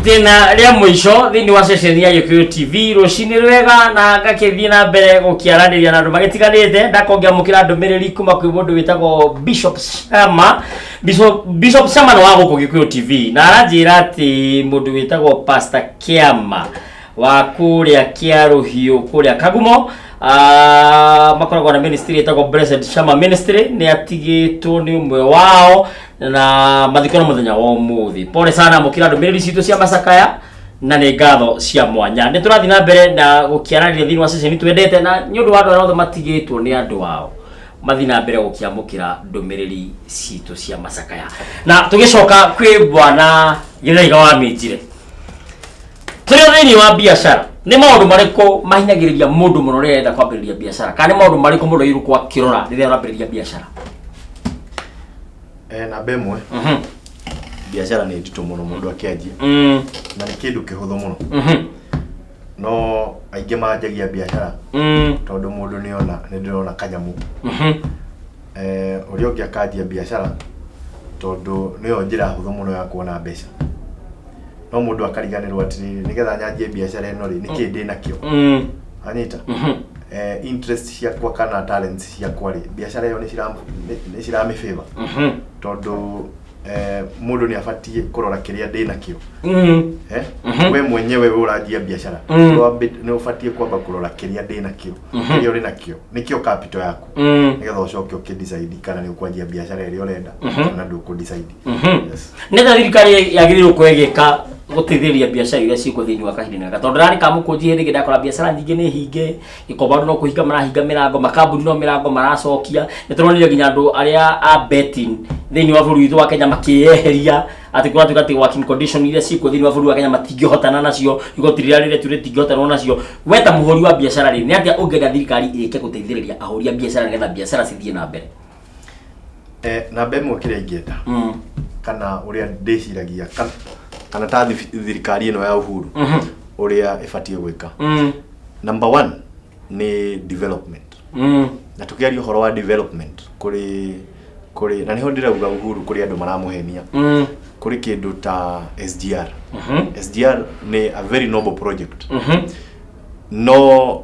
Itĩna rĩa mũico thĩinĩ wa ceceni ya Gĩkũyũ TV rũcinĩ rwega, na ngakĩthiĩ na mbere gũkĩaranĩria na andũ magĩtiganĩte. Ndakongeamũkĩra ndũmĩrĩri kuma kwĩ mũndũ wĩtagwo Bishop Shama. Bishop Shama nĩ wa gũkũ Gĩkũyũ TV, na aranjĩra atĩ mũndũ wĩtagwo Pastor Kĩama wa kũrĩa Kĩarũhiũ kũrĩa Kagumo, makoragwo na ministry ĩtagwo Blessed Shama Ministry, nĩ atigĩtwo nĩ ũmwe wao na mathiko na mũthenya wa ũmũthĩ. Pole sana, mũkĩra ndũmĩrĩri citũ cia macakaya na nĩ ngatho cia mwanya. Nĩ tũrathiĩ na mbere na gũkĩaranĩria thĩinĩ wa ceceni twendete, na nĩ ũndũ wa andũ arĩa othe matigĩtwo nĩ andũ ao, mathiĩ na mbere gũkĩamũkĩra ndũmĩrĩri citũ cia macakaya. Na tũgĩcoka kwĩ bwana Gĩthaiga wa Minjire, tũrĩ thĩinĩ wa biacara, nĩ maũndũ marĩkũ mahinyagĩrĩria mũndũ mũno rĩrĩa arenda kwambĩrĩria biacara, kana nĩ maũndũ marĩkũ mũndũ agĩrĩirwo gũkorwo akĩrora rĩrĩa arambĩrĩria biacara? Namba ĩmwe, biacara nĩ nditũ mũno mũndũ akĩanjia, na nĩ kĩndũ kĩhũthũ mũno, no aingĩ manjagia biacara tondũ mũndũ nĩ ona nĩ ndĩrona kanyamũ. Ũrĩa ũngĩ akanjia biacara tondũ nĩyo njĩra hũthũ mũno ya kuona mbeca, no mũndũ akariganĩrwo atĩrĩrĩ, nĩgetha nyanjie biacara ĩno rĩ, nĩkĩ ndĩ nakĩo? Anyita interest ciakwa kana talents ciakwa rĩ, biacara ĩyo nĩ ciramĩ favor? Tondũ mũndũ nĩ abatiĩ kũrora kĩrĩa ndĩ nakĩo. Eh? We mwenyewe we ũranjia biacara, nĩ ũbatiĩ kwamba kũrora kĩrĩa ndĩ nakĩo, kĩrĩa ũrĩ nakĩo nĩkĩo capital yaku, nĩgetha ũcoke ũkĩ-decide kana nĩ ũkwanjia biacara ĩrĩa ũrenda kana ndũkũ-decide. Yes. Nĩ ta thirikari yagĩrĩirwo gũkorwo ĩgĩka gũteithĩrĩria biacara iria ciĩkuo thĩinĩ wa kahinda gaka, tondũ ndĩrarĩ kamũkũnji hĩndĩ ĩngĩ ndakora biacara nyingĩ nĩ hinge gĩkomba, andũ no kũhinga marahinga mĩrango, makambuni no mĩrango maracokia. Nĩ tũronire nginya andũ arĩa a betting thĩinĩ wa bũrũri witũ wa Kenya makĩyeheria, atĩ kũratuĩka atĩ working condition iria ciĩkuo thĩinĩ wa bũrũri wa Kenya matingĩhotana nacio, igoti rĩrĩa rĩretio rĩtingĩhotanwo nacio. We ta mũhũri wa biacara rĩ, nĩ atĩa ũngĩenda thirikari ĩke gũteithĩrĩria ahũri a biacara nĩgetha biacara cithiĩ na mbere? Namba ĩmwe, kĩrĩa ingĩenda kana ũrĩa ndĩciragia kana ta thirikari ĩno ya Uhuru ũrĩa ĩbatiĩ gwĩka, number one nĩ development. Na tũkĩaria ũhoro wa development, kũrĩ na nĩho ndĩrauga Uhuru kũrĩ andũ maramũhenia. Kũrĩ kĩndũ ta SGR. SGR nĩ a very noble project, no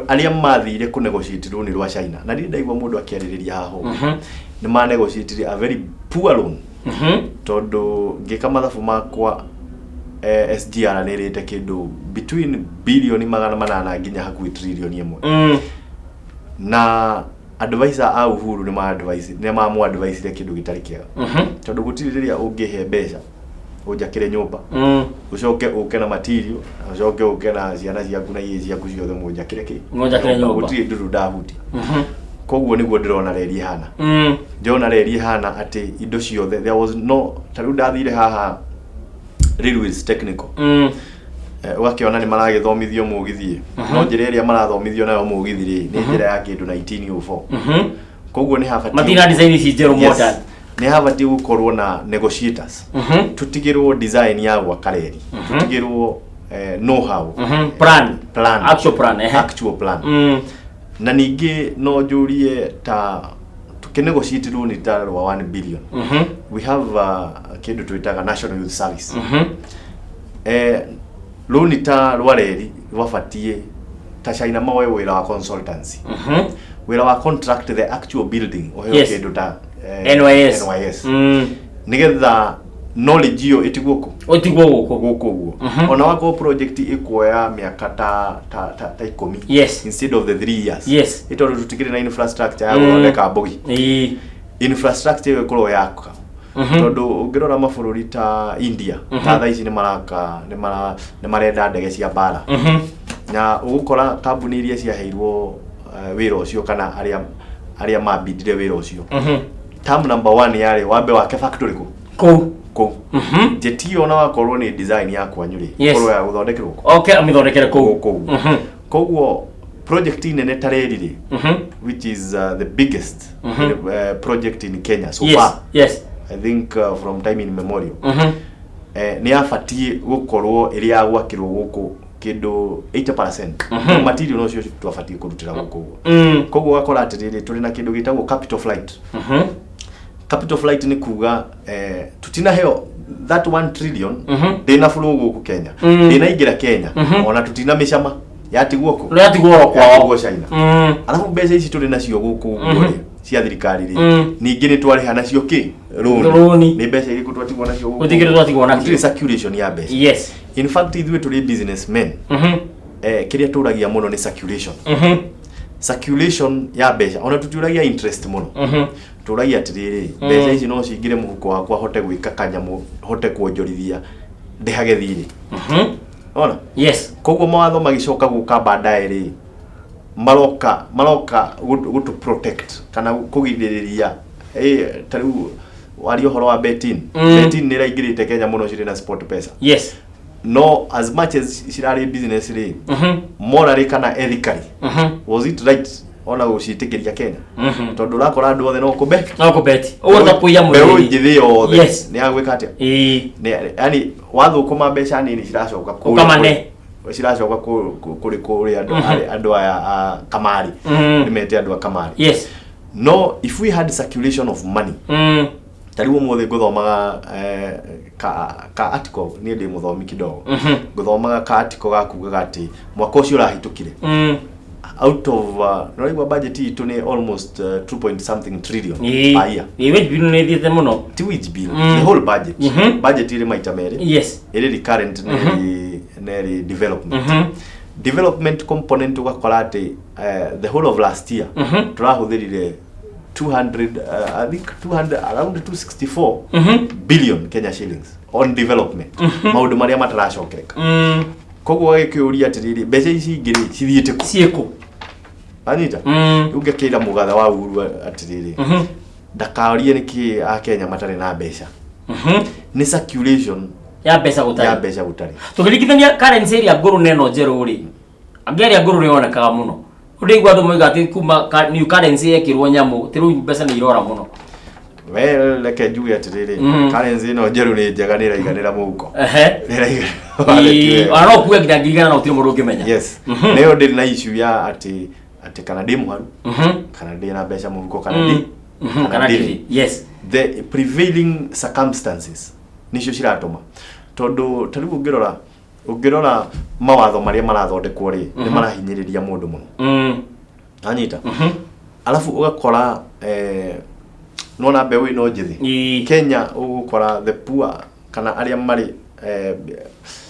arĩa mathire kũ negotiate loan rwa China, na ndirĩ ndaigua mũndũ akĩarĩrĩria haha ũguo, nĩ ma negotiate a very poor loan, tondũ ngĩka mathabu makwa, SGR nĩ ĩrĩte kĩndũ between bilioni 800 nginya hakuhĩ trilioni 1. Na advisor a Uhuru nĩ ma advise, nĩ mamũ advise kĩndũ gĩtarĩ kĩega, tondũ gũtirĩ rĩrĩa ũngĩhe mbeca ũnjakĩre nyũmba, ũcoke ũke na material, na ũcoke ũke na ciana ciaku na iĩ ciaku ciothe mũnjakĩre kĩ? Mũnjakĩre nyũmba. Gũtirĩ nduru ndahutia. Koguo nĩguo ndĩrona reri ĩhana. Ndĩrona reri ĩhana atĩ indo ciothe, there was no, ta rĩu ndathire haha Railways Technical, ũgakĩona nĩ maragĩthomithio mũgithi, no njĩra ĩrĩa marathomithio nayo mũgithi rĩ, nĩ njĩra ya kĩndũ 1904. Koguo nĩ habatiĩ Matina design ici njerũ. Yes. Modern. Nĩ habatiĩ gũkorwo na negotiators, tũtigĩrwo design ya gwaka reri, tũtigĩrwo know how. Plan. Plan. Actual plan, ehe. Actual plan. Na ningĩ no njũrie, ta tũkĩnegotiate loan ta rwa 1 billion, we have kĩndũ twĩtaga National Youth Service. Loan ta rwa reri rwabatiĩ ta China moe wĩra wa consultancy, wĩra wa contract the actual building ũheo kĩndũ ta NYS. NYS, nĩgetha knowledge ĩyo ĩtigwo kũ? Ũtigwo gũkũ. Gũkũ ũguo. Ona wakorwo project ĩkuoya mĩaka ta 10 instead of the 3 years, nĩ tondũ tũtikĩrĩ na infrastructure ya gũthondeka mbogi. Infrastructure ĩyo ĩkorwo yaka, tondũ ũngĩrora mabũrũri ta India, ta thaa ici nĩ maraka, nĩ marenda ndege cia mbara, na ũgũkora kambuni iria ciaheirwo wĩra ũcio kana arĩa mambindire wĩra ũcio, term number one yarĩ wambe wake factory kũ? Kũu. Kũu. Jet ĩyo ona wakorwo nĩ design ya kwanyu rĩ, ĩkorwo ya gũthondekerwo kũ? Okay, amĩthondekere kũu. Kũu. Koguo project nene ta reri rĩ, which is the biggest project in Kenya so far, I think from time immemorial, nĩ yabatiĩ gũkorwo ĩrĩ ya gwakĩrwo gũkũ kĩndũ 80%, no material nocio twabatiĩ kũrutĩra gũkũ ũguo. Koguo ũgakora atĩrĩrĩ, tũrĩ na kĩndũ gĩtagwo capital flight. Capital flight nĩ kuga tutinaheo That 1 trillion ndĩna flow gũkũ Kenya, ndĩnaingĩra Kenya, ona tũtina mĩcama yatigwo kũ? Rĩatigwo oro kwao. Yatigwo China. Arabu mbeca ici tũrĩ nacio gũkũ ũguo rĩ, cia thirikari rĩ, ningĩ nĩ twarĩha nacio kĩ? Rũni. Rũni. Nĩ mbeca irĩkũ twatigwo nacio gũkũ? Gũtirĩ kĩndũ twatigwo nakĩo. Gũtirĩ circulation ya mbeca. In fact, ithuĩ tũrĩ businessmen, kĩrĩa tũragia mũno nĩ circulation, circulation ya mbeca. Ona tũtiũragia interest mũno, tũragia atĩrĩrĩ, mbeca ici no cingĩre mũhuko wakwa, hote gwĩka kanyamũ, hote kuonjorithia, ndĩhage thirĩ. Ona koguo mawatho magĩcoka gũka baadaye rĩ, maroka gũtũ protect kana kũgirĩrĩria. Ta rĩu waria ũhoro wa betting. Betting nĩ ĩraingĩrĩte Kenya mũno, cirĩ na Sport Pesa. No as much as cirarĩ business rĩ, morally kana ethically, was it right ona gũciĩtĩkĩria Kenya? Tondũ ũrakora andũ othe no kũbe No kũbeti ũguo ta kũiya mbeũ mũthĩni. Njĩthĩ yothe nĩ yagwĩka atĩa? Yani wathũkũma mbeca nini ciracoka kũrĩa Ũkamane. Ciracoka kũrĩ kũrĩa andũ andũ aya a kamari. Nĩmete andũ a kamari. No if we had circulation of money, ta rĩu ũmũthĩ ngũthomaga ka article, niĩ ndĩ mũthomi kidogo, ngũthomaga ka article ga kugaga atĩ mwaka ũcio ũrahĩtũkire, out of nĩũraigua budget itũ nĩ almost 2 point something trillion per year. Ĩĩ, wage bill nĩ ĩthiĩte mũno. Ti wage bill, the whole budget. Budget ĩrĩ maita merĩ, ĩrĩ recurrent na ĩrĩ development. Development component ũgakora atĩ the whole of last year tũrahũthĩrire 200, I think 200, around 264 billion Kenya shillings on development, maũndũ marĩa mataracokereka. Koguo agĩkĩũria atĩrĩrĩ, mbeca ici ingĩ rĩ, cithiĩte kũ? Ciĩkũ? Anyita. Rĩu ngakĩra mũgathe wa Uhuru atĩrĩrĩ, ndakarie nĩkĩ akenya matarĩ na mbeca, nĩ circulation ya mbeca ya gũtarĩ. Mbeca gũtarĩ. Tũkĩringithania currency ĩrĩa ngũrũ na ĩno njerũ rĩ, angĩ ĩrĩa ngũrũ nĩyonekaga mũno, ũndĩigua andũ moiga atĩ kuma new currency yekĩrwo nyamũ atĩ rĩu mbeca nĩ irora mũno. Well, reke njuge atĩrĩrĩ, currency ĩno njerũ nĩ njega, nĩ ĩraiganĩra mũhuko. Nĩ ĩraiganĩra wallet wega. Ona no ũkue nginya 100,000 na gũtirĩ mũndũ ũngĩmenya. Yes, nĩyo ndĩrĩ na issue ya atĩ kana ndĩ mũharu, kana ndĩ na mbeca mũhuko, kana ndĩ kana ndĩrĩ. Ndĩrĩ, yes. The prevailing circumstances nicio ciratũma, tondũ ta rĩu ũngĩrora mawatho marĩa marathondekwo rĩ, nĩ marahinyĩrĩria mũndũ mũno. Anyita. Alafu ũgakora nona mbeũ ĩno njĩthĩ Kenya, ũgũkora the poor kana arĩa marĩ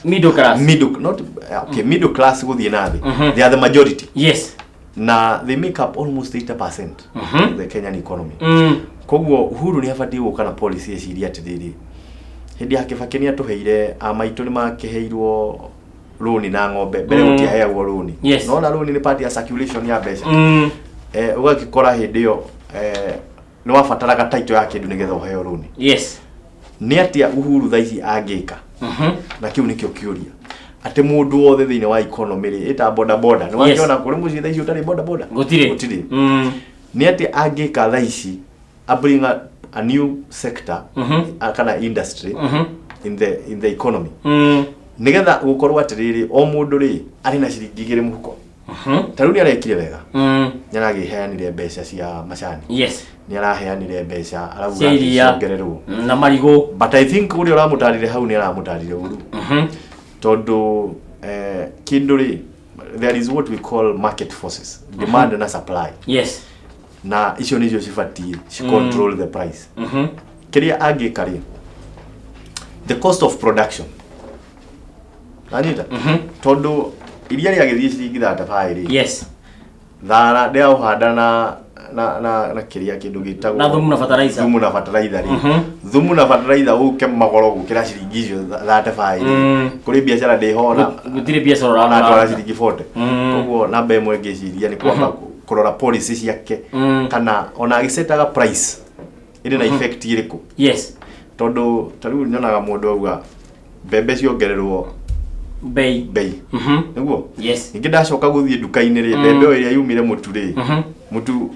middle class. Middle, not okay, middle class gũthiĩ na thĩ, they are the majority na they make up almost 80% of the Kenyan economy. Koguo Uhuru nĩ abatiĩ gũka na policy eciria atĩrĩrĩ, hĩndĩ ya Kibaki nĩ atũheire, amaitũ nĩ makĩheirwo rũni na ng'ombe mbere. Gũtiaheagwo rũni. Nona rũni nĩ part ya circulation ya mbeca. Ũgagĩkora hĩndĩ ĩyo nĩ wabataraga title ya kĩndũ nĩgetha ũheo rũni. Nĩ atĩa Uhuru thaa ici angĩka? Na kĩu nĩkĩo kĩũria, atĩ mũndũ wothe thĩinĩ wa economy rĩ, ĩta boda boda nĩ wakĩona kũrĩ mũciĩ thaa ici ũtarĩ boda boda? Gũtirĩ. Gũtirĩ. Nĩ atĩa angĩka thaa ici a bring a new sector kana industry in the economy, nigetha gũkorwo atĩrĩrĩ, o mũndũ rĩ, arĩ na ciringi 2 mũhuko? Ta rĩu nĩ arekire wega, nĩ aragĩheanire mbeca cia macani, nĩ araheanire mbeca, arauga cia atĩ iria. ciongererwo. Na marigũ. But I think ũrĩa ũramũtarire hau nĩ aramũtarire ũru, tondũ kĩndũ rĩ, there is what we call market forces, demand na supply, na icio nĩcio cibatiĩ ci control the price. Kĩrĩa angĩka rĩ, the cost of production, anyita, tondũ iria rĩagĩthiĩ ciringi 35 rĩ, thara ndĩraũhanda na kĩrĩa kĩndũ gĩtagwo Na thumu na fertilizer. Thumu na fertilizer rĩ, thumu na fertilizer ũke magoro gũkĩra ciringi icio 35 rĩ, kũrĩ biacara ndĩhona. Gũtirĩ biacara Ona twara ũrarora. ciringi 40. Koguo namba ĩmwe ngĩciria nĩ kwamba kũrora policy ciake, kana ona agĩcetaga price ĩrĩ na effect ĩrĩkũ. Tondũ ta rĩu nyonaga mũndũ auga mbembe ciongererwo bei. Bei. Nĩguo. Ningĩ ndacoka gũthiĩ nduka-inĩ rĩ, mbembe o ĩrĩa yumire mũtu rĩ, mũtu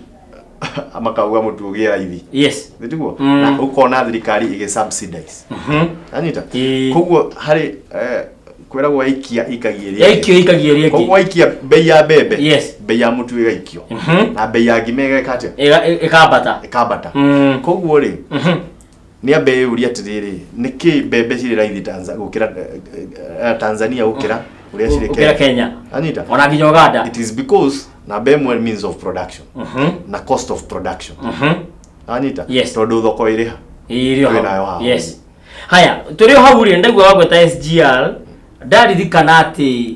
makauga mũtu ũgĩe raithi. Nĩtiguo? Na ũkona thirikari ĩgĩ subsidize. Anyita. Koguo harĩ kwĩragwo waikia ikagia ĩrĩa ĩngĩ. Yaikio ikagia ĩrĩa ĩngĩ. Koguo waikia bei ya mbembe, bei ya mũtu ĩgaikio, na bei ya ngima ĩgeka atĩa? Ĩkambata. Ĩkambata. Koguo rĩ, Nĩ ambe eyũrie atĩrĩrĩ, nĩkĩ mbembe cirĩ raithi gũkĩra Tanzania gũkĩra ũrĩa cirĩ Gũkĩra Kenya. Anyita? Ona nginya Uganda. It is because namba ĩmwe, means of production na cost of production. Anyita? Yes. Tondũ thoko ĩrĩ ha? Ĩrĩ o Twĩ hau. nayo haha. Yes. Haya, tũrĩ o hau rĩ, ndaigua wagweta SGR, ndaririkana atĩ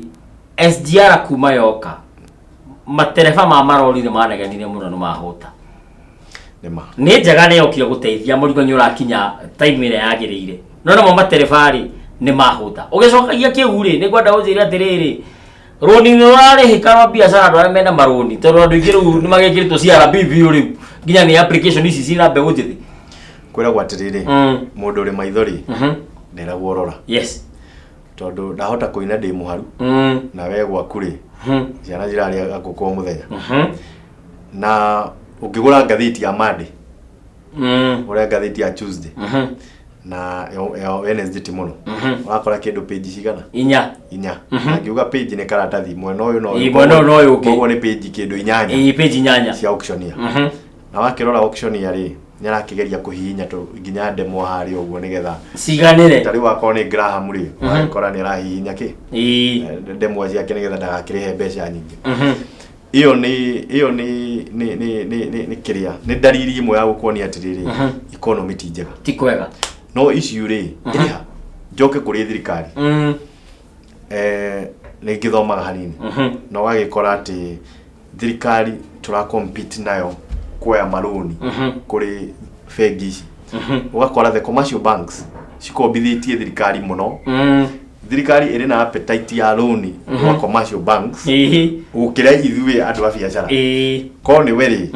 SGR kuma yoka matereba ma marori nĩ manegenire mũno, nĩ mahũta. Nĩ ma. Nĩ njega, nĩ yokire gũteithia, mũrigo nĩ ũrakinya time ĩrĩa yagĩrĩire, no namo matereba rĩ nĩ mahũta. Ũgĩcokagia kĩu rĩ, nĩ ngwenda ũnjĩre atĩrĩrĩ, rũni nĩ rũrarĩhĩka rwa biacara, andũ arĩa mena marũni, tondũ andũ aingĩ rĩu nĩ magĩkĩrĩtwo CRB biũ rĩu, nginya nĩ application ici cina mbeũ njĩthĩ. Kwĩragwo atĩrĩrĩ, mũndũ ũrĩ maitho rĩ, nderagwo rora. Tondũ ndahota kũina ndĩ mũharu, na we gwaku rĩ, ciana cirarĩa ngũkũ o mũthenya. Na ũngĩgũra ngathĩti ya Monday, ũrĩa ngathĩti ya Tuesday na ya Wednesday ti mũno, ũrakora kĩndũ page cigana? 4. 4. Angiuga page nĩ karatathi mwena ũyũ na Ĩ, mwena ũyũ na ũyũ ũngĩ. Koguo nĩ page kĩndũ 8 Ĩ, page 8 cia auctioneer. Na wakĩrora auctioneer rĩ, nĩ arakĩgeria kũhihinya nginya ndemwa harĩa ũguo nĩgetha ciganĩre. Ta rĩu akorwo nĩ Graham rĩ, ũgagĩkora nĩ arahihinya kĩ ndemwa ciake nĩgetha ndagakĩrĩhe mbeca nyingĩ. Ĩyo nĩ kĩrĩa nĩ ndariri ĩmwe ya gũkuonia atĩrĩrĩ, economy ti njega. Ti kwega. No issue rĩ ĩrĩa njoke kũrĩ thirikari, nĩ ngĩthomaga hanini, na ũgagĩkora atĩ thirikari tũra compete nayo kuoya marũni kũrĩ bengi ici. Ũgakora the commercial banks cikombithĩtie thirikari mũno. Thirikari ĩrĩ na appetite ya rũni rwa commercial banks gũkĩra ithuĩ andũ a biacara. Korwo nĩ we rĩ,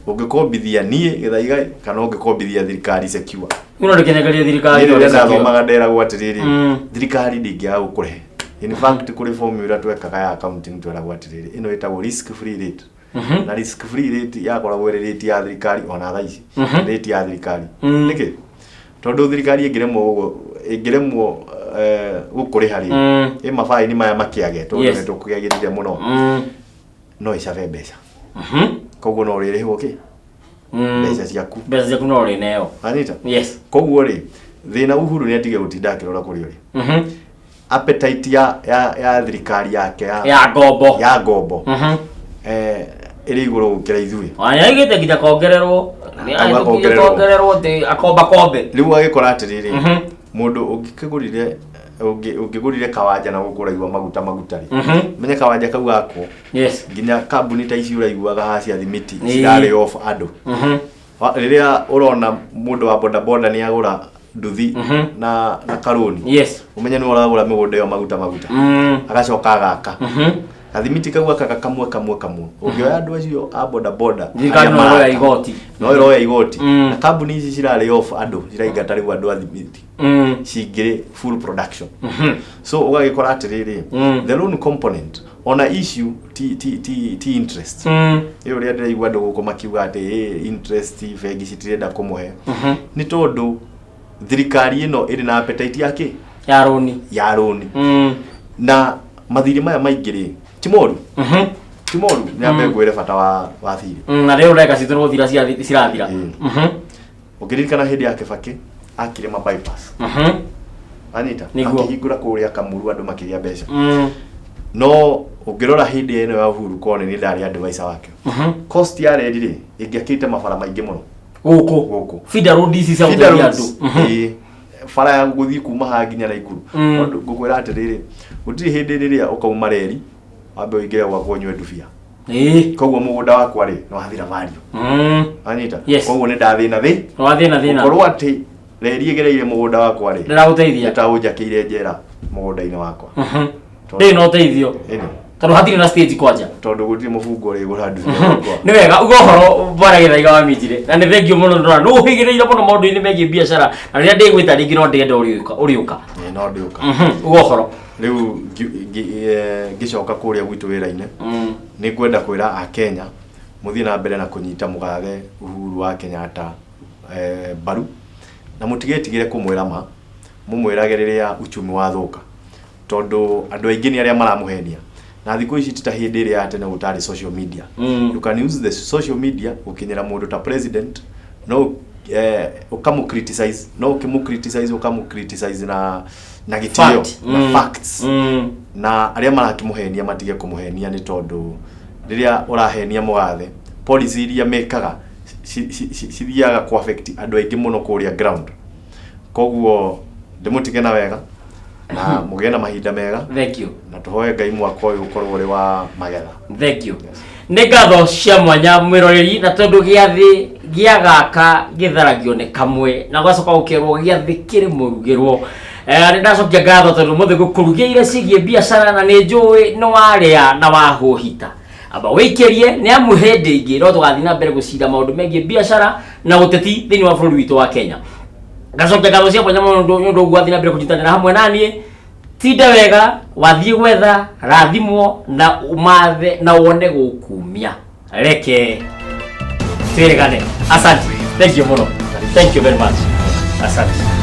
ũngĩkombithia niĩ Gĩthaiga kana ũngĩkombithia thirikari secure? Uno ndũkĩnengeria thirikari. Niĩ rĩrĩa Secure. ndathomaga nderagwo atĩrĩrĩ, thirikari ndĩngĩaga gũkũrehe. In fact, kũrĩ formula twekaga ya accounting, tweragwo atĩrĩrĩ, ĩno ĩtagwo risk free rate, na risk free rate yakoragwo ĩrĩ rate ya thirikari. Ona thaa ici rate ya thirikari. Nĩkĩ? Tondũ thirikari ĩngĩremwo gũkũrĩha rĩ, ĩ mabaini maya makĩage, tondũ nĩ tũkĩagĩrire mũno, no ĩcabe mbeca. Koguo no ũrĩrĩhwo kĩ? Mbeca ciaku. Mbeca ciaku no ũrĩneo. Anita? Yes. Koguo rĩ, thĩna, Uhuru nĩ atige gũtinda akĩrora kũrĩa ũrĩ. Appetite ya thirikari yake ya, Ya ngombo. Ya ngombo ĩrĩ igũrũ gũkĩra ithuĩ. Nĩaigĩte nginya kongererwo. Akauga kongererwo. Kongererwo atĩ akomba kombe. Rĩu agĩkora atĩrĩrĩ, mũndũ ũngĩkĩgũrire ũngĩgũrire kawanja na gũkũ ũraigua maguta maguta rĩ, menye kawanja kau gakwo, nginya kambuni ta ici ũraiguaga haha cia thimiti cirarĩ off andũ. Rĩrĩa ũrona mũndũ wa bodaboda nĩ agũra nduthi na karũni, ũmenye nĩ ũragũra mĩgũnda ĩyo maguta maguta, agacoka agaka gathimiti kau, akaga kamwe kamwe kamwe. Ũngĩoya andũ acio a bodaboda Thirikari arĩa no ĩroya maraka, igoti. No ĩroya igoti. Na kambuni ici cirarĩ off andũ, ciraingata rĩu andũ a thimiti, cingĩrĩ full production. So ũgagĩkora atĩrĩrĩ, the loan component ona issue ti interest ĩyo ũrĩa ndĩraigua andũ gũkũ makiuga atĩ interest bengi citirenda kũmũhe, nĩ tondũ thirikari ĩno ĩrĩ na appetite ya kĩ? Ya rũni. Ya rũni. Na mathirĩ maya maingĩ rĩ, ti moru, ti moru. Nyambe ngwĩre bata wa thirĩ. Na rĩu ndagĩka citũ nĩ gũthira cirathira. Ũngĩririkana hĩndĩ ya Kĩbakĩ akire ma bypass, anyita? Nĩguo. Akĩhingũra kũrĩa Kamuru, andũ makĩgĩa mbeca. No ũngĩrora hĩndĩ ĩno ya Uhuru, korwo nĩ niĩ ndarĩ advisor wake, cost ya reri rĩ, ĩngĩakĩte mabara maingĩ mũno Gũkũ. Gũkũ. Feeder road ici cia Feeder gũteithia roads, andũ. Ĩĩ. Bara ya gũthiĩ kuma haha nginya Naikuru. Tondũ ngũkwĩra atĩrĩrĩ, gũtirĩ hĩndĩ rĩrĩa ũkauma reri wambe ũingĩre gwakwa ũnyue ndubia. Koguo mũgũnda wakwa rĩ, nĩ wathira value. Anyita? Yes. Koguo nĩ ndathĩna thĩ. Wathĩna thĩna. Gũkorwo atĩ reri ĩgereire mũgũnda wakwa rĩ, Ndĩragũteithia. nĩ ta ũnjakĩire njera mũgũnda-inĩ wakwa. Ndĩrĩ na ũteithio. Ĩni. Tondũ hatirĩ na stage kwanja. Tondũ gũtirĩ mũbungo ũrĩgũra ndubia gwakwa. Nĩ wega uga ũhoro, bwana Gĩthaiga wa Minjire, na nĩ thengio mũno ndona nĩ ũhĩgĩrĩire mũno maũndũ-inĩ megiĩ biacara, na rĩrĩa ndĩgwĩta rĩngĩ no ndĩenda ũrĩũka ũrĩũka. Ĩĩ, no ndĩũka. Uga ũhoro. Rĩu ngĩcoka kũrĩa gwitũ wĩra-inĩ, nĩ ngwenda kwĩra akenya mũthiĩ na mbere na kũnyita mũgathe Uhuru wa Kenyatta mbaru, na mũtigetigĩre kũmwĩra ma, mũmwĩrage rĩrĩa uchumi wathũka, tondũ andũ aingĩ nĩ arĩa maramũhenia. Na thikũ ici ti ta hĩndĩ ĩrĩa ya tene gũtarĩ social media. You can use the social media gũkinyĩra mũndũ ta president, no Ũkamũ criticize, no ũkĩmũ criticize, ũkamũ criticize na gĩtĩo Fact. na facts, na arĩa marakĩmũhenia matige kũmũhenia, nĩ tondũ rĩrĩa ũrahenia mũgathe, policy iria mekaga cithiaga ku affect andũ aingĩ mũno kũrĩa ground. Koguo ndĩmũtige na wega na mũgĩe na mahinda mega. Thank you. Na tũhoe Ngai mwaka ũyũ ũkorwo ũrĩ wa magetha. Thank you. Nĩ ngatho cia mwanya, mwĩroreri, na tondũ gĩathĩ gĩa gaka gĩtharagio nĩ kamwe na gwacoka gũkerwo gĩathĩ kĩrĩ mũrugĩrwo. Nĩ ndacokia ngatho tondũ mũthĩ gũkũrugĩire ciĩgiĩ biacara, na nĩ njũĩ nĩ warĩa na wahũhita. Amba wĩikĩrie, nĩ amu hĩndĩ ĩngĩ no tũgathiĩ na mbere gũcira maũndũ megiĩ biacara na ũteti thĩinĩ wa bũrũri witũ wa Kenya. Ngacokia ngatho cia mwanya mũno nĩ ũndũ ũguo wathiĩ na mbere kũnyitanĩra hamwe naniĩ. Tinda wega, wathiĩ gwetha rathimwo na ũmathe na wone gũkumia. Reke twĩrĩgane. Asante, thank you mũno, thank you very much, asante.